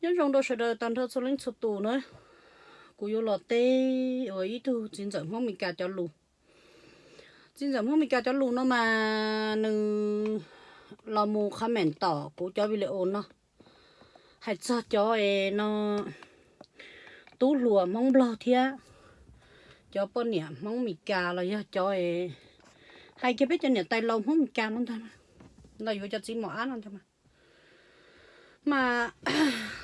Nyob zoo rau sawv daws tag nrho txhua leej txhua tus na. Kuv yuav los teb uas ib tug txiv ntxawm Hmoob Meskas cov lus. Txiv ntxawm Hmoob Meskas cov lus no mas nws los mus comment tom kuv cov video no, hais txog cov es no tub hluas Hmoob Nplog thiab cov poj niam Hmoob Meskas los yog cov es hais kiag peb cov niam tais laus Hmoob Meskas no ntag, los yuav cov txiv mos ab no ntag mas. Mas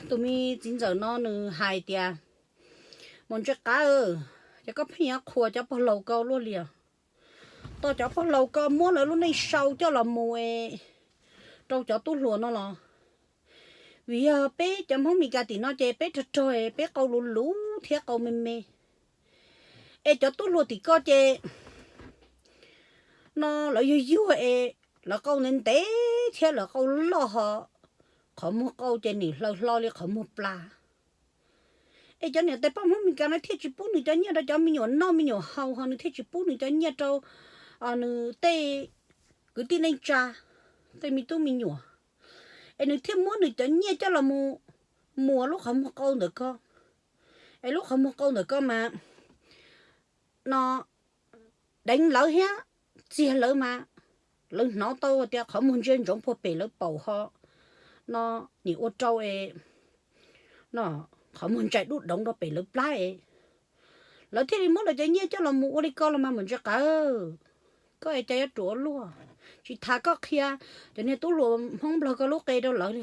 tus me txiv ntxawm no nws hais tias, Maum Ntse Qav, ces koj pheej yuav qhuas cov pog laus ko luaj li os. Tos cov pog laus ko muab lawv lub neej sau coj los mus es rau cov tub hluas no los? Vim yog peb cov Hmoob Meskas tim no ces peb rog rog es peb qau luv luv thiab qau me me. Es cov tub hluas tim ko ces no lawv yuag yuag es lawv qau ntev ntev thiab lawv qau loj ho, qhov muag qau ces nim hlaws hlo li qhov muag plas. Es cov niam tais poj Hmoob Meskas no thiaj tsis pub nws cov nyiaj rau cov me nyuam noj me nyuam haus, ho nws thiaj tsis pub nws cov nyiaj rau nws tej kwv tij neej tsa, tej me tub me nyuam. Es nws thiaj muab nws cov nyiaj coj los mus muas lub qhov muag qau ntawm ko. Es lub qhov muag qau ntawm ko mas no deev lawv thiab txiag lawv mas lawv hnov tau tias qhov muag ntsia ntsoov puag pem lawv paum ho no nim ua rau es no qhov muag ntsais dub doov rau pem lawv plab es lawv thiaj li muab lawv cov nyiaj coj los mus ua li ko los mas Maum Ntse Qav. Koj es cas yuav ruam ua luaj, tsis tas koj qhia cov niag tub hluas Hmoob Nplog ko lub qe rau lawv li.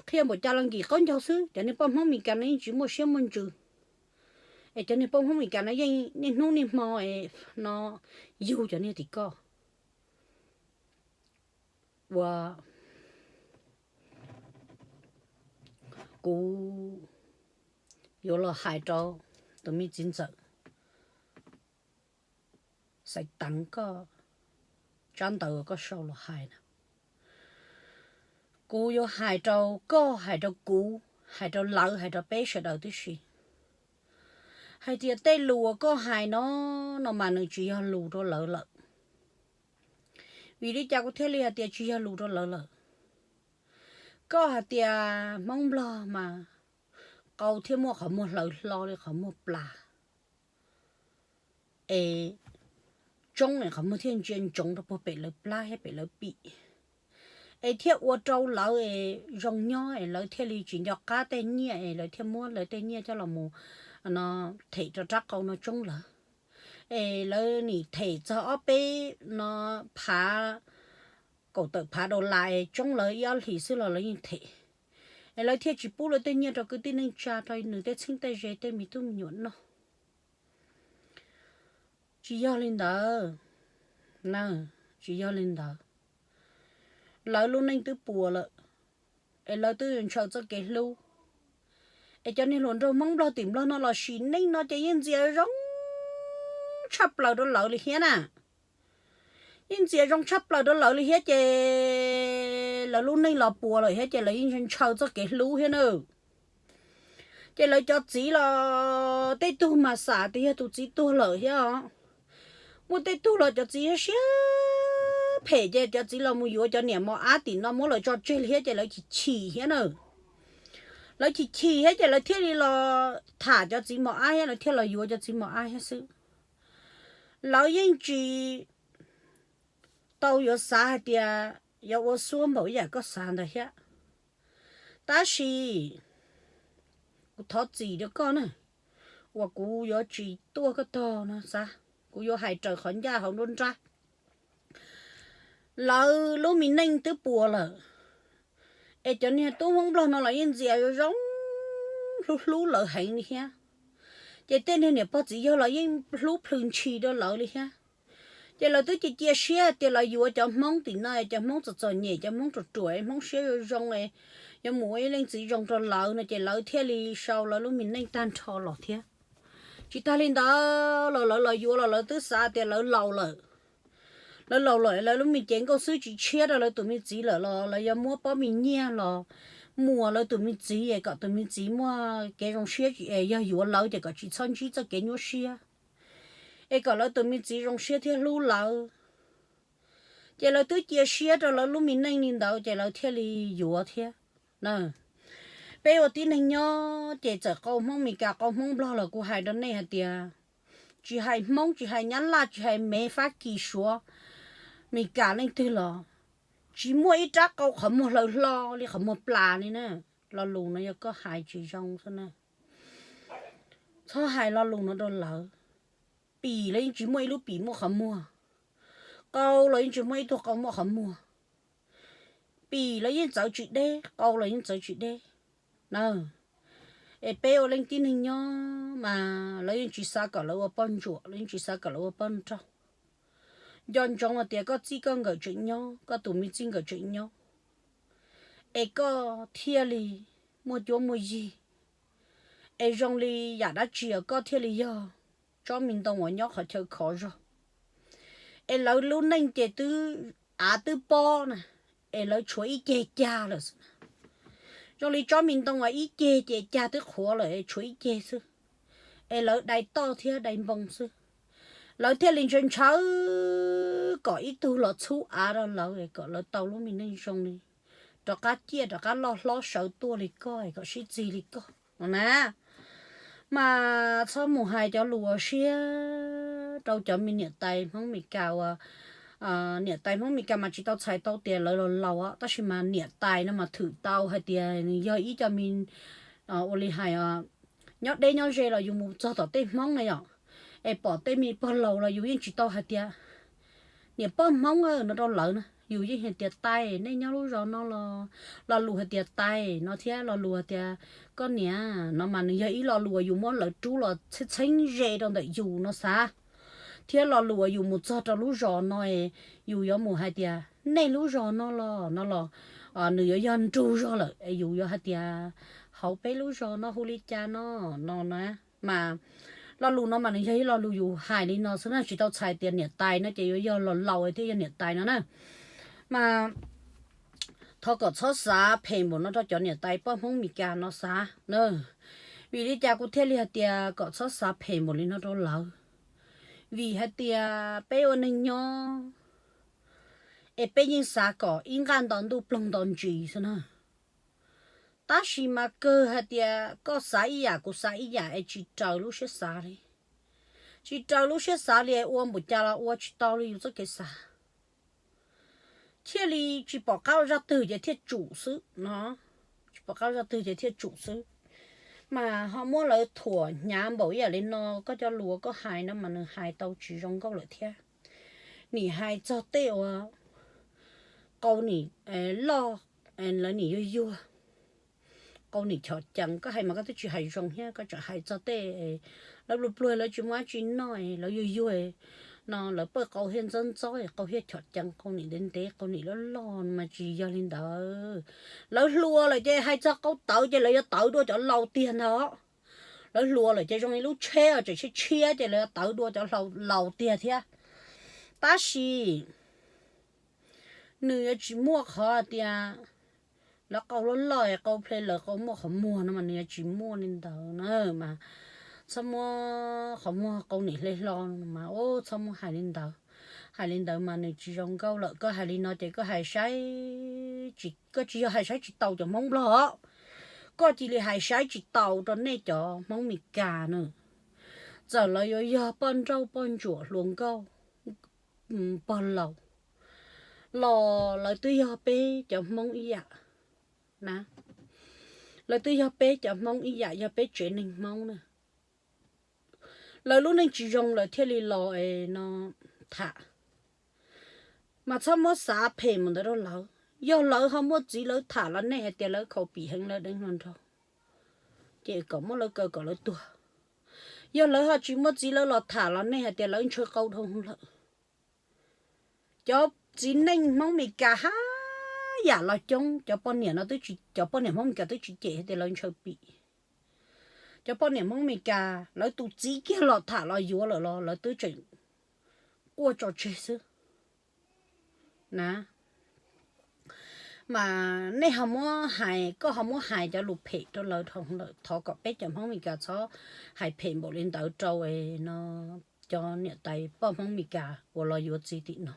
Qhia npaum cas los nkim qaub ncaug xwb, cov niag poj Hmoob Meskas no yeej tsis muaj siab muaj ntsws. Es cov niag poj Hmoob Meskas no yeej niaj hnub niaj hmo no yug cov niag tim ko. Ua kuv yuav los hais rau tus me txiv ntxawm Xaiv Teev koj tsab ntawv uas koj sau los hais na. Kuv yuav hais rau koj, hais rau kuv, hais rau lawv, hais rau peb sawv daws tib si, hais tias tej lus uas koj hais no, no mas nws tsis yog lus rau lawv lawm. Vim li cas kuv thiaj li hais tias tsis yog lus rau lawv lawm? Koj hais tias Hmoob Nplog mas qau thiaj muaj qhov muag hlaws hlo li qhov muag plas, es tsoob es qhov muag thiaj ntsia ntsoov rau puag pem lawv plab thiab pem lawv pim, es thiaj ua rau lawv es zoo nyob es lawv thiaj li tsis nco qab tej nyiaj es lawv thiaj muab lawv tej nyiaj coj los mus no them rau rab qau no tsoob lawv. Es lawv nim them txog ob peb no phav, kaum tawm phav dollar es tsoob lawv ib ob hlis xwb los lawv yeej them. Es lawv thiaj tsis pub lawv tej nyiaj rau kwv tij neej tsa, rau nws tej txheeb tej ze, tej me tub me nyuam noj. Tsis yog li ntawd na, tsis yog li ntawd. Lawv lub neej twb puas lawm, es lawv twb ntshaw txoj kev hlub. Es cov niag hluas nraug Hmoob Nplog tim Nplog no los sim neej no ces yeej ntxias zoo tshaj plaws rau lawv li thiab na. Yeej ntxias zoo tshaj plaws rau lawv li thiab ces lawv lub neej los puas lawm thiab ces lawv yeej ntshaw txoj kev hlub thiab na. Ces lawv cov txiv los tej tug mas xam tias yog tus txiv tuag lawm thiab os. Muaj tej tug los cov txiv siab phem ces cov txiv los mus yuav cov niam mos ab tim no muab lawv tso tseg li thiab ces lawv chim chim thiab na. Lawv chim chim thiab ces lawv thiaj li los tham cov txiv mos ab thiab lawv thiaj los yuav cov txiv mos ab thiab xwb. Lawv yeej tsis tau yuav xav hais tias yuav ua xuab npaum ib yam koj xav ntawd thiab. Tab sis kuv thov txim rau koj na, uas kuv yuav tsis tuaj koj tog no xav, kuv yuav hais raws qhov ncaj hauv nruab nrab. Lawv lub me neej twb puas lawm, es cov niag tub Hmoob Nplog no los yeej ntxias zoo hlub hlub lawv heev li thiab. Ces tej niag niam pog txiv yawg los yeej hlub plhws ntshis rau lawv li thiab. Ces lawv twb cia cia siab tias los yuav cov Hmoob tim no, cov Hmoob txom txom nyem, cov Hmoob ruam ruam, Hmoob siab zoo zoo, yuav mus ua ib leej txiv zoo rau lawv no ces lawv thiaj li sau lawv lub me neej tag nrho los thiab. Tsis tas li ntawd los lawv los yuav los lawv twb xav tias lawv laus lawm. Lawv laus lawm lawv lub me cev nkauj xwb tsis tshiab rau lawv tus me txiv lawm los lawv yuav muab pob me nyiaj los muas lawv tus me txiv es kom tus me txiv muaj kev zoo siab, es yog yuav lawv ces kom tsis txhob ntsib txoj kev nyuaj siab, es kom lawv tus me txiv zoo siab thiab hlub lawv. Ces lawv twb cia siab rau lawv lub me neej li ntawd ces lawv thiaj li yuav thiab. Peb ua tib neeg nyob ces txawm qau Hmoob Mes Kas qau Hmoob Nplog los kuv hais rau nej hais tias, tsis hais Hmoob, tsis hais Nyab Laj, tsis hais Mev, Fab Kis, Suav, Mes Kas leej twg los tsis muaj ib rab qau qhov muag hlaws hlo li qhov muag plas li na. Lo lus no yog koj hais tsis zoo xwb na. Txhob hais lo lus no rau lawv. Pim los yeej tsis muaj ib lub pim muaj qhov muag, qau los yeej tsis muaj ib tug qau muaj qhov muag. Pim los yeej txawv tsis deb, qau los yeej txawv tsis deb na. Es peb ua leej tib neeg nyob mas lawv yeej tsis xav kom lawv ua poj ntsuam, lawv yeej tsis xav kom lawv ua poj nraug. Nco ntsoov hais tias koj txij koj nkawm tseem nyob, koj tus me txij nkawm tseem nyob, es koj thiaj li muaj cuab muaj yig, es zoo li yam dab tsi os koj thiaj li yog tsob me ntoo uas nyob qhov chaw khov zog. Es lawv lub neej ces twb av twb pob na, es lawv tshuav ib ceg cag lawm xwb. Zoo li tsob me ntoo uas ib ceg ces cag twb qhuav lawm es tshuav ib ceg xwb, es lawv dai toj thiab dai npoo xwb. Lawv thiaj li ntshaw ntshaw kom ib tug los txhub av rau lawv es kom lawv tau lub me neej zoo li, rov qab ciaj rov qab loj hlob sawv tuaj li koj es kom sib txig li koj no na. Mas txhob mus hais cov lus uas siab rau cov me niam tais Hmoob Mes Kas uas, niam tais Hmoob Mes Kas mas tsis tau txhais tau tias lawv los laus, tab sis mas niam tais no mas thwm tau hais tias nws yog ib co me, ua li hais, nyob deb nyob ze los yus mus txog tom tej Hmoob na yom, es pom tej me pog laus los yus yeej tsis tau hais tias niam pog Hmoob no rau lawv na, yus yeej hais tias tais, nej nyob lub zos no los, lo lus hais tias tais no thiab lo lus hais tias koj niam no mas nws yog ib lo lus uas yus muab lawv rub los txheeb txheeb ze rau ntawm yus no xav. Thiab lo lus uas yus mus txog rau lub zos no, yus yuav mus hais tias nej lub zos no los no los, nws yuav yog nrug zog lawm es yus yuav hais tias hauv peb lub zos no hu li cas no, no na. Mas lo lus no mas nws yog ib lo lus yus hais li no xwb na, tsis tau txhais tias niam tais no ces yuav yog los laus thiaj yog niam tais no na. Mas thov kom txhob xav phem npaum no rau cov niam tais poj Hmoob Mes Kas no xav na. Vim li cas kuv thiaj li hais tias kom txhob xav phem npaum li no rau lawv? Vim hais tias peb ua neeg nyob es peb yeej xav kom ib nqaj nto ntuj ploog nto ntsis xwb na. Tab sis mas kawg hais tias koj xav ib yam kuv xav ib yam es tsis raws lub siab xav li. Tsis raws lub siab xav li es ua npaum cas los ua tsis tau li yus txoj kev xav. Thiaj li tsis pom qab ua zaj twg ces thiaj tsum xwb no. Tsis pom qab ua zaj twg ces thiaj tsum xwb. Mas ho muab lawv thuam hnyav npaum ib yam li no, koj cov lus koj hais no mas nws hais tau tsis zoo nkauj lawm thiab. Nim hais txog tej uas qau nim loj, lawv nim yuag yuag, qau nim chom cees, koj hais mas koj twb tsis hais zoo thiab, koj tseem hais txog tej lawv pluag pluag lawv tsis muaj dab tsi noj, lawv yuag yuag no lawv pawj qau thiaj ntxob ntxob, qau thiaj chom cees, qau nim ntev ntev, qau nim loj loj mas tsis yog li ntawd. Lawv hluas lawm ces hais txog qau tawv ces lawv yuav tawv dua cov laus tiag ntag. Lawv hluas lawm ces zoo li lub tsheb os, tseem tshiab tshiab ces lawv yuav tawv dua cov laus tiag thiab. Tab sis nws yuav tsis muaj qhov tias lawv qau loj loj, qau ple lawv qau muaj qhov muag no mas nws yuav tsis muaj li ntawd na. Mas txhob muab qhov muag qau nim hle hlo no mas txhob muab hais li ntawd. Hais li ntawd mas nws tsis zoo nkauj lawm. Koj hais li no ces koj hais saib, koj tsis yog hais saib tsis taus cov Hmoob Nplog, koj cia li hais saib tsis taus rau nej cov Hmoob Mes Kas na. Txawm lawv yuav yog poj nrauj poj ntsuam hluas nkauj pog laus los lawv twb yog peb cov Hmoob ib yam na. Lawv twb yog peb cov Hmoob ib yam, yog peb tsev neeg Hmoob na. Lawv lub neej tsis zoo lawv thiaj li los no tham. Mas txhob muab xav phem mus ntawd rau lawv. Yog lawv ho muaj txiv lawv tham los nej hais tias lawv khaus pim heev lawv deev hluas nraug, ces kom muab lawv kaw kom lawv tuag. Yog lawv ho tsis muaj txiv lawv los tham los nej hais tias lawv ntshaw qau dhau lawm. Cov txiv neej Hmoob Mes Kas haj yam los coob, cov poj niam no, cov poj niam Hmoob Mes Kas twb tsis cem hais tias lawv ntshaw pim. Cov poj niam Hmoob Mes Kas lawv tus txiv kiag los tham los yuav lawm los lawv twb tseem quaj tso tseg xwb na. Mas nej ho muab hais, koj ho muab hais cov lus phem rau lawv dhau lawm, thov kom peb cov Hmoob Mes Kas txhob hais phem npaum li ntawd rau no cov niam tais poj Hmoob Mes Kas uas los yuav txiv tim no.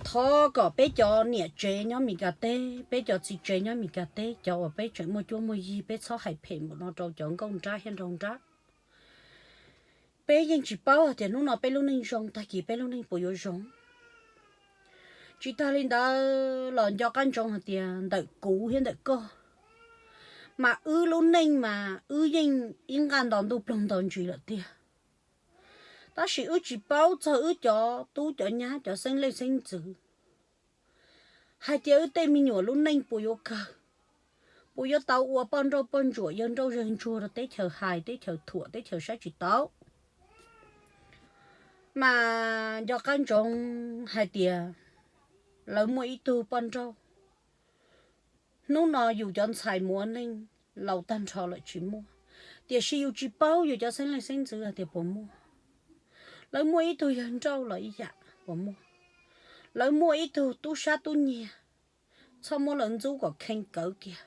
Thov kom peb cov niam tsev nyob Mes Kas teb, peb cov txiv tsev nyob Mes Kas teb, cov uas peb tseem muaj cuab muaj yig, peb txhob hais phem npaum no rau cov nkauj nrab thiab nraug nrab. Peb yeej tsis paub hais tias hnub no peb lub neej zoo, tag kis peb lub neej puas yuav zoo. Tsis tag li ntawd los nco qab ntsoov hais tias ntawm kuv thiab ntawm koj mas wb lub neej mas wb yeej ib nqaj nto ntuj ploog nto ntsis lawm tiag. Tab sis wb tsis paub txog wb cov tub cov nyab cov xeeb leej xeeb ntxwv hais tias wb tej me nyuam lub neej puas yuav kawg, puas yuav tau ua poj nrauj poj ntsuam yawg nrauj yawg ntsuag rau teb chaws hais teb chaws thuam teb chaws saib tsis taus. Mas nco qab ntsoov hais tias lawv muaj ib tug poj nrauj. Hnub no yus cov ntxhais mus ua neej laus tag nrho lawm tsis muaj, tiam sis yus tsis paub yus cov xeeb leej xeeb ntxwv hais tias puas muaj. Lawv muaj ib tug yawg nrauj los ib yam puas muaj. Lawv muaj ib tug tub sab tub nyiag, txhob muab lawv ntxub kom kheej kawv kiag.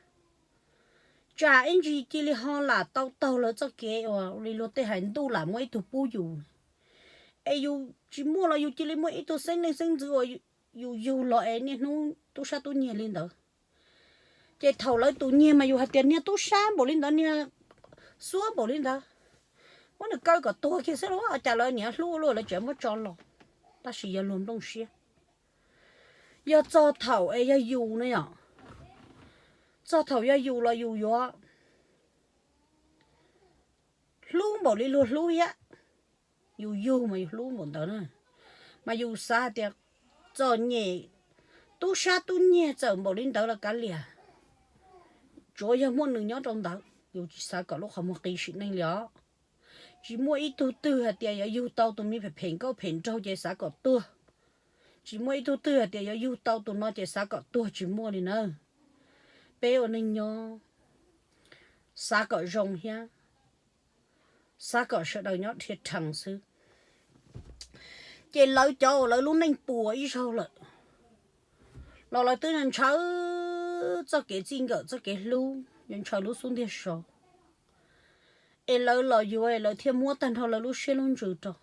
Tsam ib ntsis cia li ho lam tau taug lawv txoj kev uas li luag tej hais ntuj lam muab ib tug pub yus, es yus tsis muaj los yus cia li muaj ib tug xeeb leej xeeb ntxwv uas yus yug los es niaj hnub tub sab tub nyiag li ntawd. Ces thaum lawv tus nyiag mas yus hais tias niag tub sab npaum li ntawd, niag xuab npaum li ntawd, muab nws kaw kom tuag kiag xwb los cas lawv niaj hlub luaj lawv tseem muab tso los. Tab sis yog luag nplooj siab, yog txog thaum es yog yus na yom, txog thaum yog yus los yus yuav hlub npaum li luag hlub thiab. Yus yug mas yus hlub npaum ntawd na, mas yus xav hais tias txom nyem tub sab tub nyiag txawm npaum li ntawd los kav liam, tsuav yog muaj nws nyob rau ntawd yus tsis xav kom lub qhov muag qis sim neej li os. Tsis muaj ib tug twg hais tias yuav yug tau tus me phem phem nkauj phem nraug ces xav kom tuag. Tsis muaj ib tug twg hais tias yuav yug tau tus no ces xav kom tuag, tsis muaj li na. Peb ua neeg nyob xav kom zoo thiab xav kom sawv daws nyob dhia rhees xwb. Ces lawv cov uas lawv lub neej puas ib zaug lawm los lawv twb ntshaw txoj kev txij nkawm txoj kev hlub, ntshaw lub xub ntiag so. Es lawv los yuav es lawv thiaj muab tag nrho lawv lub siab lub ntsws rau.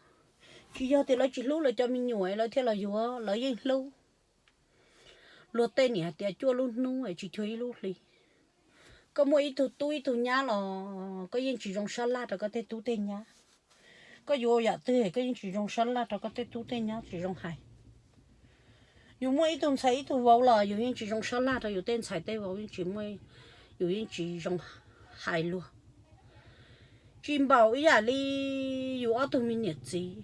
Tsis yog tias lawv tsis hlub lawv cov me nyuam es lawv thiaj los yuav, lawv yeej hlub. Luag tej niam hais tias cuaj lub hnub es tsis cuag ib lub hli. Koj muaj ib tug tub ib tug nyab los koj yeej tsis zoo sab laj rau koj tej tub tej nyab. Koj yuav yam twg koj yeej tsis zoo sab laj rau koj tej tub tej nyab, tsis zoo hais. Yus muaj ib tug ntxhais ib tug vauv los yus yeej tsis zoo sab laj rau yus tej ntxhais tej vauv, yeej tsis muaj, yus yeej tsis zoo hais luag. Tsis npaum ib yam li yus ob tug me niam txiv,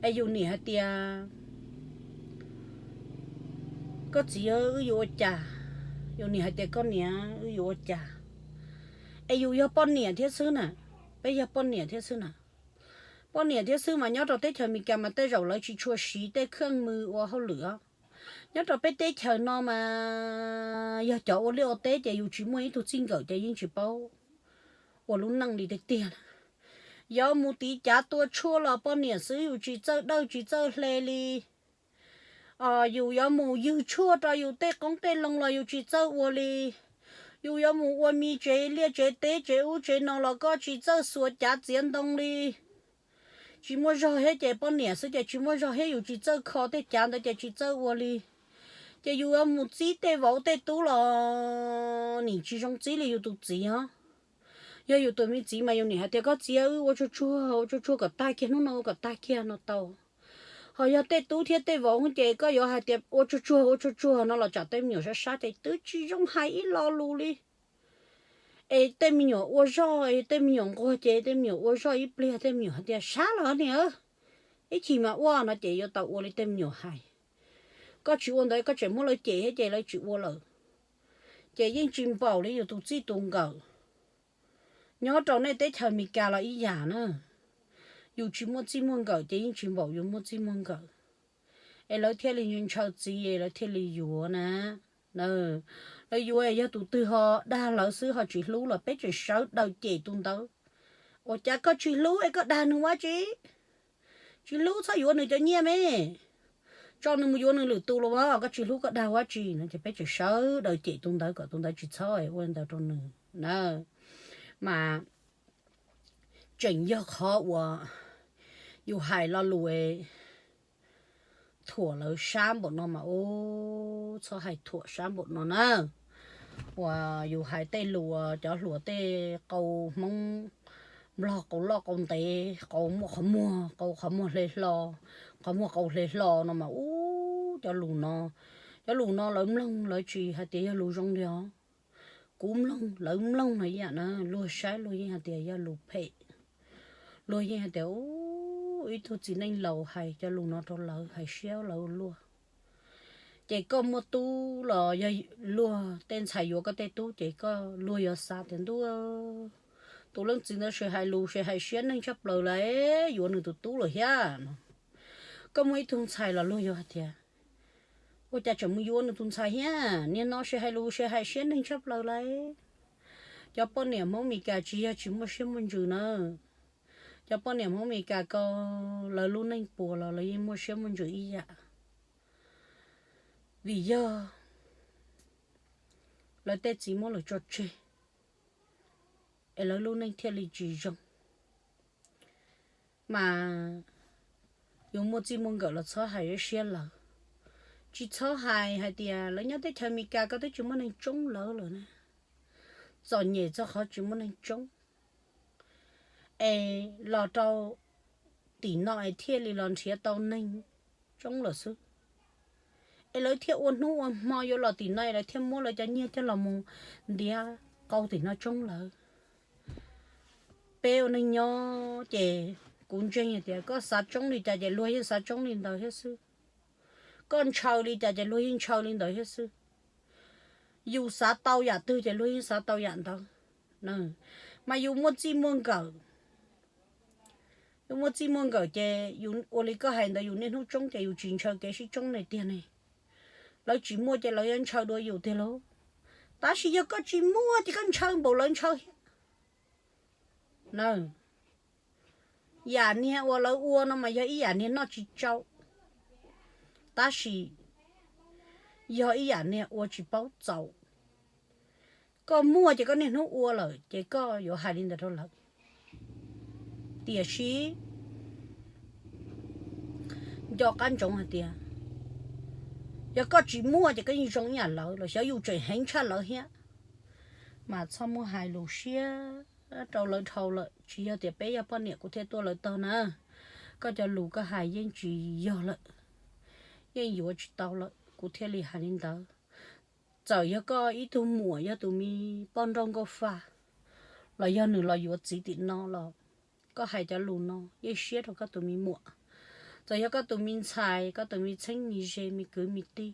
es yus niam hais tias koj txiv wb yuav ua cas, yus niam hais tias koj niam wb yuav ua cas. Es yus yog poj niam thiab xwb na, peb yog poj niam thiab xwb na. Poj niam thiab xwb mas nyob rau teb chaws Amelikas mas tej zaum lawv tsis tshua siv tej khaj mws ua hauj lwm os. Nyob rau peb teb chaws no mas yog cov ua liaj ua teb ces yus tsis muaj ib tug txij nkawm ces yeej tsis paub ua lub neej li tiag tiag. Yuav mus tiv cav tua tshuaj los poj niam xwb, yus tsis txawj dawj tsis txawj hle li. Yus yuav mus ywg tshuaj rau yus tej qoob tej loo los yus tsis txawj ua li. Yus yuav mus ua me tsev liaj tsev teb tsev ub tsev no los koj tsis txawj xuas cav txiav ntoo li. Tsis muaj zog thiab ces poj niam xwb ces tsis muaj zog thiab, yus tsis txawj kho tej cav ntawd ces tsis txawj ua li. Ces yus yuav mus txib tej vauv tej tub los nim tsis zoo txib li yus tus txiv os. Yog yus tus me txiv mas yus nim hais tias koj txiv wb ua tsuag tsuag ua tsuag tsuag kom tag kiag hnub no ua kom tag kiag no tau. Ho yog tej tub thiab tej vauv ces koj yuav hais tias ua tsuag tsuag ua tsuag tsuag no los tsam tej me nyuam sab sab ces twb tsis zoo hais ib lo lus li. Es tej me nyuam ua zoj, tej me nyuam nquag ces tej me nyuam ua zoj ib pliag tej me nyuam hais tias sab los niam, ib chim mas ua no ces yuav tau ua li tej me nyuam hais. Koj tsis ua ntawd koj tseem muab lawv cem thiab ces lawv tsis ua lawm. Ces yeej tsis npaum li yus tus txij tus nkawm. Nyob rau nej teb chaws Amelikas los ib yam na, yus tsis muaj txij muaj nkawm ces yeej tsis npaum yus muaj txij muaj nkawm, es lawv thiaj li ntshaw txiv es lawv thiaj li yuav na. Lawv yuav yog tus twg ho dag lawv xwb ho tsis hlub los peb tseem sawv daws cem tus ntawd. Ua cas koj tsis hlub es koj dag nws ua tsi? Tsis hlub txhob yuav nws cov nyiaj me, tso nws mus yuav nws lwm tus los as, koj tsis hlub koj dag ua tsi no ces peb tseem sawv daws cem tus ntawd kom tus ntawd tsis txhob ua li ntawd rau nws na. Mas tseem yog qhov uas yus hais lo lus thuam lawv sab npaum no mas ub, txhob hais thuam sab npaum no na. Uas yus hais tej lus uas cov hluas tej qau Hmoob Nplog qau loj qau ntev, qau muaj qhov muag, qau qhov muag hle hlo, qhov muag qau hle hlo no mas ub, cov lus no, cov lus no lawv mloog lawv tsis hais tias yog lus zoo li os. Kuv mloog, lawv mloog no ib yam na, luag saib luag yeej hais tias yog lus phem. Luag yeej hais tias ub, ib tug txiv neej laus hais cov lus no rau lawv, hais siab lawv ua luaj. Ces koj muaj tub los yog luag tej ntxhais yuav koj tej tub ces koj, luag yuav xav tias ntuj, tus leej txiv ntawd sis hais lus sis hais siab neeg tshaj plaws lawm, yuav nws tus tub lawm thiab no. Koj muaj ib tug ntxhais los luag yuav hais tias ua cas tseem mus yuav nws tus ntxhais thiab, niag no sis hais lus sis hais siab neeg tshaj plaws lawm. Cov poj niam Hmoob Mes Kas tsis yog tsis muaj siab muaj ntsws na. Cov poj niam Hmoob Mes Kas ko, lawv lub neej puas los lawv yeej muaj siab muaj ntsws ib yam. Vim yog lawv tej txiv muab lawv tso tseg, es lawv lub neej thiaj li tsis zoo. Mas yus muaj txij muaj nkawm los txhob hais siab lawv. Tsis txhob hais hais tias lawv nyob teb chaws Mes Kas ko twb tsis muaj neeg tsoob lawv lawm na. Txom nyem txog qhov tsis muaj neeg tsoob, es los rau tim no es thiaj li los nrhiav tau neeg tsoob lawm xwb. Es lawv thiaj ua hnub ua hmo yuav los tim no es lawv thiaj muab lawv cov nyiaj coj los mus ntiav qau tim no tsoob lawv. Peb ua neej nyob ces kuv ntseeg hais tias koj xav tsoob li cas ces luag yeej xav tsoob li ntawd thiab xwb. Koj ntshaw li cas ces luag yeej ntshaw li ntawd thiab xwb. Yus xav tau yam twg ces luag yeej xav tau yam ntawd. Mas yus muaj txij muaj nkawm, yus muaj txij muaj nkawm ces yus ua li koj hais ntawd, yus niaj hnub tsoob ces yus tsis ntshaw kev sib tsoob ne tiag ne. Lawv tsis muaj ces lawv yuav ntshaw dua yus tiag lauj. Tab sis yog koj tsis muaj ces koj ntshaw npaum lawv ntshaw thiab. Yam niag uas lawv ua no mas yog ib yam niag noj tsis tsau, tab sis yog ib yam niag ua tsis paub txaus. Koj muaj ces koj niaj hnub ua lawm ces koj yuav hais li ntawd rau lawv. Tiam sis nco qab ntsoov hais tias yog koj tsis muaj ces koj yeej zoo ib yam lawv los xyov yus tseem heev tshaj lawv thiab. Mas txhob muab hais lus siab rau lawv dhau lawm, tsis yog tias peb yog poj niam kuv thiaj tuaj lawv tog na. Koj cov lus koj hais yeej tsis yog lawm, yeej yuav tsis tau lawm kuv thiaj li hais li ntawd. Txawm yog koj ib tug muam yog tus me poj nrauj nkauj fa los yog nws los yuav txiv tim no los koj hais cov lus no yeej siab rau koj tus me muam. Txawm yog koj tus me ntxhais, koj tus me txheeb me ze, me kwv me tij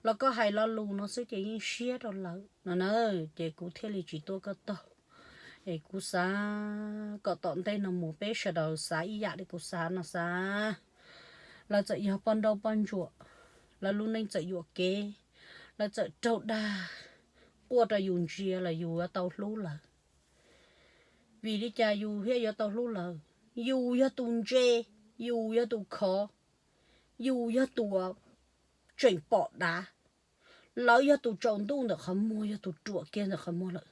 los koj hais lo lus no xwb ces yeej siab rau lawv no na. Ces kuv thiaj li tsis tuaj koj tog. Es kuv xav kom tom ntej no mus peb sawv daws xav ib yam li kuv xav no xav. Lawv txawm yog poj nrauj poj ntsuam, lawv lub neej txawm yuam kev, lawv txawm raug dag, quaj rau yus ntsia los yus yuav tau hlub lawv. Vim li cas yus thiaj yuav tau hlub lawv? Yus yog tus ntse, yus yog tus khov, yus yog tus tseem pom dav. Lawv yog tus tsaus ntuj ntawm qhov muag, yog tus ruam kiag ntawm qhov muag lawm.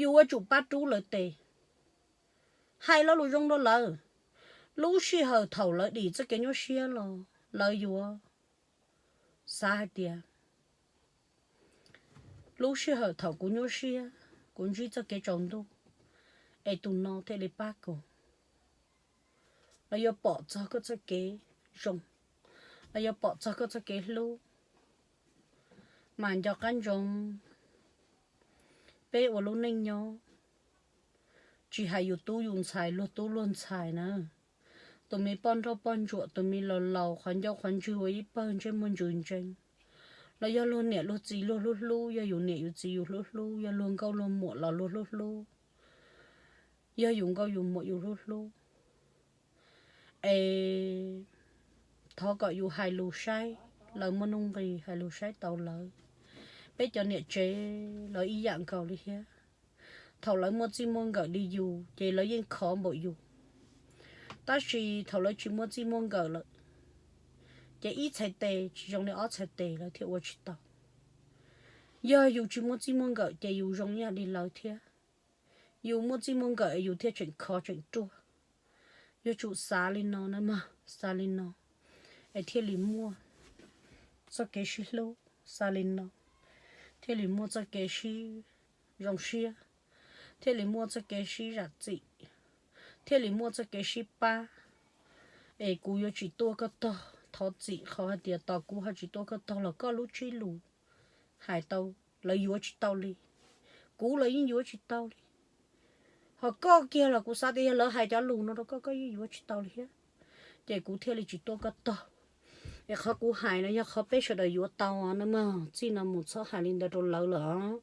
Yus yuav tsum pab rub lawv tes, hais lo lus zoo rau lawv. Lub sij hawm thaum lawv dim txoj kev nyuaj siab los lawv yuav xav hais tias lub sij hawm thaum kuv nyuaj siab, kuv ntsib txoj kev tsaus ntuj, es tus no thiaj li pab kuv. Lawv yuav pom txog koj txoj kev zoo, lawv yuav pom txog koj txoj kev hlub. Mas nco qab ntsoov, peb ua lub neej nyob, tsis hais yus tub yus ntxhais, luag tub luag ntxhais na, tus me poj nrauj poj ntsuam, tus me laus laus, qhov ncauj qhov ntswg ua ib pawg ntsej muag ntsws ntsees, los yog luag niam luag txiv luag hlub hlub, yog yus niam yus txiv yus hlub hlub, yog luag nkauj luag muam los luag hlub hlub, yog yus nkauj yus muam yus hlub hlub. Es thov kom yus hais lus saib lawv muaj nuj nqis, hais lus saib taus lawv. Peb cov niam tsev los ib yam nkaus li thiab. Thaum lawv muaj txij muaj nkawm li yus ces lawv yeej khov npaum yus, tab sis thaum lawv tsis muaj txij muaj nkawm lawm ces ib txhais tes tsis zoo li ob txhais tes, lawv thiaj ua tsis tau. Yog yus tsis muaj txij muaj nkawm ces yus zoo ib yam li lawv thiab. Yus muaj txij muaj nkawm yus thiaj tseem khov tseem ruaj. Yuav tsum xav li no na mog, xav li no. es thiaj li muaj txoj kev sib hlub xa li no, thiaj li muaj txoj kev sib zoo siab, thiaj li muaj txoj kev sib zam txim, thiaj li muaj txoj kev sib pab. Es kuv yuav tsis tuaj koj tog, thov txim qhov hais tias tos kuv ho tsis tuaj koj tog los koj lub tsib lus hais tau, lawv yuav tsis tau li. Kuv los yeej yuav tsis tau li. Ho koj kiag los kuv xav tias yog lawv hais cov lus no rau koj, koj yeej yuav tsis tau li thiab. Ces kuv thiaj li tsis tuaj koj tog. Es qhov kuv hais no yog qhov peb sawv daws yuav tau no mas, txij no mus txhob hais li ntawd rau lawv lawm.